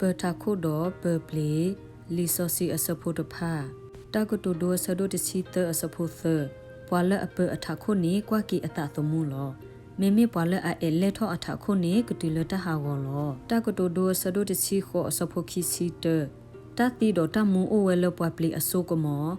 ပၢၢ်ထးခိၣ်ဒီးပၢၢ်ပျ့ၤ, လံာ်စီဆှံအဆၢဖိတဖၣ်. တၢ်ကတိၤဒိအဆၢဒိၣ်တဆံသၢအဆၢဖိသၢ, ပှၤလၢအပၢၢ်အထးခိၣ်န့ၣ် ကွၢ်က့ၤအသးသမူလီၤ. မ့မ့ၢ်ပှၤလၢအအဲၣ်လဲၢ်ထီၣ်အထးခိၣ်န့ၣ် ကတုၤလၢတၢ်ဟးဂီၤလီၤ. တၢ်ကတိၤဒိအဆၢဒိၣ်တဆံဃိးအဆၢဖိခံဆံတၢ, တၢ်သံဒီးတၢ်မူအိၣ်ဝဲလၢပှၤပျ့ၤအစိကမီၤ,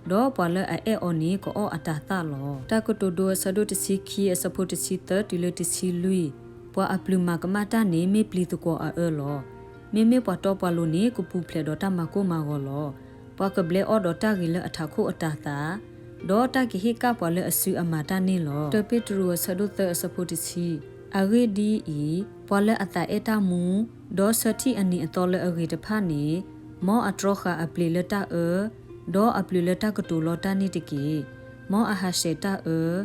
ဒီးပှၤလၢအအဲၣ်အီၤန့ၣ် ကအီၣ်အတၤသၣ်လီၤ. တၢ်ကတိၤဒိအဆၢဒိၣ်တဆံခံအဆၢဖိတဆံသၢတုၤလၢတဆံလွံၢ်, ပှၤအပျုၤမၤကမၣ်တၢ်န့ၣ် မ့ၢ်ပျံၤသကွီၤအအၢလီၤ. မ့မ့ၢ်ပှၤတီပှၤလိၤန့ၣ် ကပူၤဖျဲးဒီးတၢ်မၤကိၢ်မၤဂီၤလီၤ. ပှၤကဘျဲအီၣ်ဒီးတၢ်ဂ့ၤလၢအထးခိၣ်အတၤသၣ်, ဒီးတၢ်ကဟ့ၣ်ကၣ်ပှၤလၢအစုအမၤတၢ်န့ၣ်လီၤ. တပ့းတရူးအဆၢဒိၣ်သၢအဆၢဖိတဆံ, အဂ့ၢ်ဒ်အံၤ, ပှၤလၢအသးအဲၣ်တၢ်မူ, ဒီးဆၢထံၣ်အနံၤအသီလၢအဂ့ၤတဖၣ်န့ၣ်, မ်အတြီဃာ်အပျ့ၤလၢတၢ်အၢ, ဒီးအပျုၤလၢတၢ်ကတိၤလီတၢ်န့ၣ်တက့ၢ်. မ်အဟးဆှဲးတၢ်အၢ,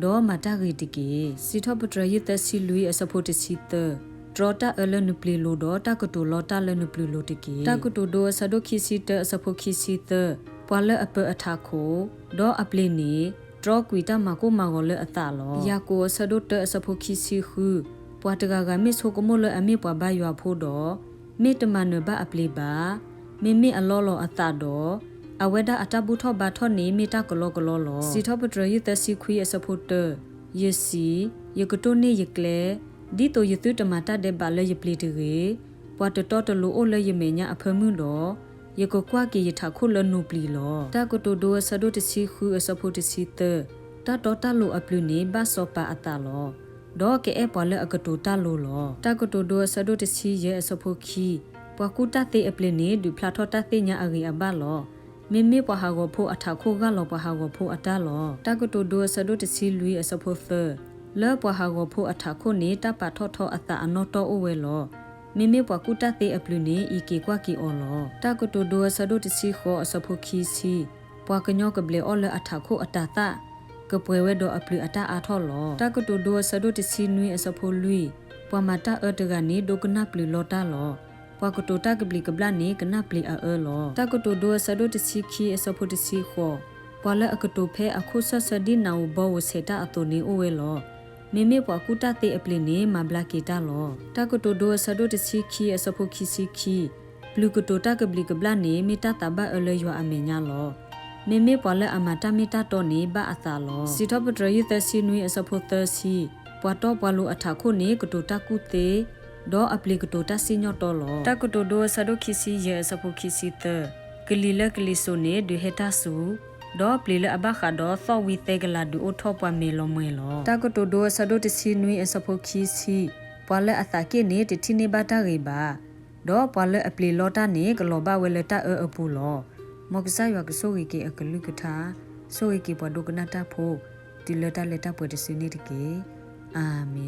ဒီးမၤတၢ်ဂ့ၤတက့ၢ်. စံးထီၣ်ပတြၢၤယုၢ်သၢဆံလွံၢ်အဆၢဖိတဆံသၢ, တြီတၢ်အၢလၢနပျ့ၤလိၤဒီးတၢ်ကတိၤလီတၢ်လၢနပျုၤလိၤတက့ၢ်. တၢ်ကတိၤဒိအဆၢဒိၣ်ခံဆံတၢအဆၢဖိခံဆံသၢ, ပှၤလၢအပၢၢ်အထးခိၣ်, ဒီးအပျ့ၤန့ၣ်, တြီကွံာ်တၢ်မၤကိၢ်မၤဂီၤလၢအသးလီၤ. ယၤကိာ်အဆၢဒိၣ်တၢအဆၢဖိခံဆံဃု, ပှၤတဂၤဂၤမ့ၢ်ဆိကမိၣ်လၢအမ့ၢ်ပှၤဘါယွၤဖိဒီး, မ့ၢ်တမၤနၢၤဘၣ်အပျ့ၤဘၣ်, မ့မ့ၢ်အလီလီၤအသးဒီး, အဝဲဒၣ်အတၢ်ဘူၣ်ထီၣ်ဘါထီၣ်န့ၣ်မ့ၢ်တၢ်ကလီကလီလီၤ. စံးထီၣ်ပတြၢၤယုၢ်သၢဆံခွံအဆၢဖိတၢ, ယစံး, ယကတိၢ်န့ၢ်ယကျဲ, ဒ်သိးယသုတမၤတၢ်ဒဲးဘးလၢယပျ့ၤတဂ့ၤ. ပှၤတတီတလိၤအိၣ်လၢယမဲာ်ညါအဖၢမုၢ်ဒီး, ယကကွၢ်က့ၤယထးခိၣ်လၢနိာ်ပျံၤလီၤ. တၢ်ကတိၤဒိအဆၢဒိၣ်တဆံဃုအဆၢဖိတဆံသၢ, တၢ်တီတၢ်လိၤအပျုၤန့ၣ် ဘၣ်စီၤပၤအသးလီၤ. ဒီးကအဲၣ်ပှၤလၢအကတိၤတၢ်လိၤလီၤ. တၢ်ကတိၤဒိအဆၢဒိၣ်တဆံယဲၢ်အဆၢဖိခံ, ပှၤကူၣ်တၢ်သ့အပျ့ၤန့ၣ် ဒုးဖျါထီၣ်တၢ်သ့ၣ်ညါအဂ့ၤအဘၣ်လီၤ. မ့မ့ၢ်ပှၤဟးဂီၤဖိအထးခိၣ်ဂၢ်လီၤပှၤဟးဂီၤဖိအတၢ်လီၤ. တၢ်ကတိၤဒိအဆၢဒိၣ်တဆံလွံၢ်အဆၢဖိသၢ, လၢပှၤဟးဂီၤဖိအထးခိၣ်န့ၣ် တၢ်ပာ်ထီၣ်ထီအသးအနီၣ်တီၢ်အိၣ်ဝဲလီၤ. မ့မ့ၢ်ပှၤကူၣ်တၢ်သ့အပျုၤန့ၣ် အံးက့ၤကွၢ်က့ၤအီၤလီၤ. တၢ်ကတိၤဒိအဆၢဒိၣ်တဆံဃိးအဆၢဖိခံဆံ, ပှၤကညီကဘျဲးအီၣ်လၢအထးခိၣ်အတၤသၣ်, ကပှဲၤဝဲဒီးအပျုၤအတၢ်အါထီၣ်လီၤ. တၢ်ကတိၤဒိအဆၢဒိၣ်တဆံနွံအဆၢဖိလွံၢ်, ပှၤမၤတၢ်အၢတဂၤန့ၣ် ဒိကနၣ်ပျုၤလီတၢ်လီၤ. ပှၤကတိၤတၢ်ကဘျံးကဘျၣ်န့ၣ် ကနၣ်ပျ့ၤအအၢလီၤ. တၢ်ကတိၤဒိအဆၢဒိၣ်တဆံခံအဆၢဖိတဆံဃိး, ပှၤလၢအကတိၤဖဲအခိၣ်ဆၢၣ်ဆၢဒ်နးဧိၤဘီဧိၤဆဲးတၢ်အသိးန့ၣ်အိၣ်ဝဲလီၤ. မ့မ့ၢ်ပှၤကူၣ်တၢ်သ့အပျ့ၤန့ၣ် မၤဘျါက့ၤတၢ်လီၤ. တၢ်ကတိၤဒိအဆၢဒိၣ်တဆံခံအဆၢဖိခံဆံခံ, ပျုၤကတိၤတၢ်ကဘျံးကဘျၣ်န့ၣ် မ့ၢ်တၢ်သးဘၣ်အၢလၢယွၤအမဲာ်ညါလီၤ. မ့မ့ၢ်ပှၤလၢအမၤတၢ်မ့ၢ်တၢ်တီန့ၣ် ဘၣ်အသးလီၤ. စံးထီၣ်ပတြၢၤယုၢ်သၢဆံနွံအဆၢဖိသၢဆံ, ပှၤတီပှၤလိၤအထးခိၣ်န့ၣ် ကတိၤတၢ်ကူၣ်သ့, ဒီးအပျ့ၤကတိၤတၢ်စံၣ်ညီၣ်တီလီၤ. တၢ်ကတိၤဒိအဆၢဒိၣ်ခံဆံယဲၢ်အဆၢဖိခံဆံသၢ, ကလံၤလၢကလံၤစိးန့ၣ် ဒုးဟဲတၢ်စူၤ, ဒီးပျ့ၤလၢအဘၣ်ဃးဒီးသီၣ်ဝံသဲကလၤဒုးအိၣ်ထီၣ်ပှၤမဲာ်လီၤမှဲၤလီၤ. တၢ်ကတိၤဒိအဆၢဒိၣ်တဆံနွံအဆၢဖိခံဆံ, ပှၤလၢအသးက့ၣ်န့ၣ် တထံၣ်န့ၢ်ဘၣ်တၢ်ဂ့ၤဘၣ်, ဒီးပှၤလၢအပျ့ၤလီတၢ်န့ၣ် ကလီၤဘၣ်ဝဲလၢတၢ်အၢအပူၤလီၤ. မ်ကစၢ်ယွၤကဆိၣ်ဂ့ၤက့ၤအကလုၢ်ကထါ, ဆိၣ်ဂ့ၤက့ၤပှၤဒိကနၣ်တၢ်ဖိ, တုၤလၢတၢ်လၢတၢ်ပှဲၤတစုန့ၣ်တက့ၢ်. အၤမ့ၣ်.